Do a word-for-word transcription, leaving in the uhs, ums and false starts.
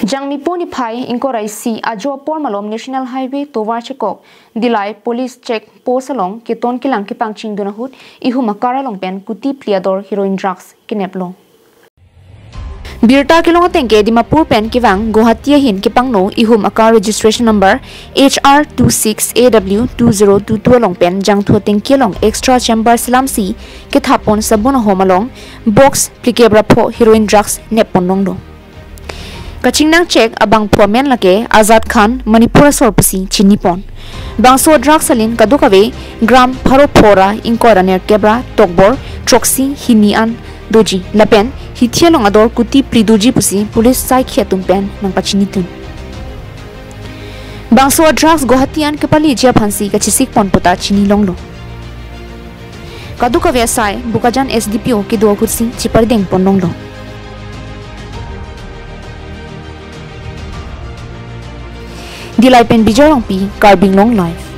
Jangmi po niphai ingkoi ra isi ajo apor malom National Highway tovar chekok Dillai Police Check Post along keton kelang kepangchingdun ahut ihum akar along pen kuti phli ador heroin drugs keneplo. Birta kelong ateng ke Dimapur pen kevang Guwahati ahin kepangno ihum akar registration number H R two six A W two zero two two along pen jangthu atengke along extra chamber selamsi kethap pon sabun ahom along box phlikep ra pho heroin drugs neppon longlo. Kachingnang check abangphu amen lake Azad Khan, Manipur asor pusi chinipon. Bangso drugs alin kadokave gram pharo pho ra ingkoi ra nerkep ra tokbor throksi hini an doji lapen hithi along ador kuti phli doji pusi police saikhi atum pen nangpachinitun. Bangso drugs Guwahati an kepaleji aphansi kachesik pon puta chini longlo. Kadokave asai Bokajan S D P O kedo ahutsi chipardeng pon longlo. Dillai pen Bijoy Rongpi, Karbi Anglong Live.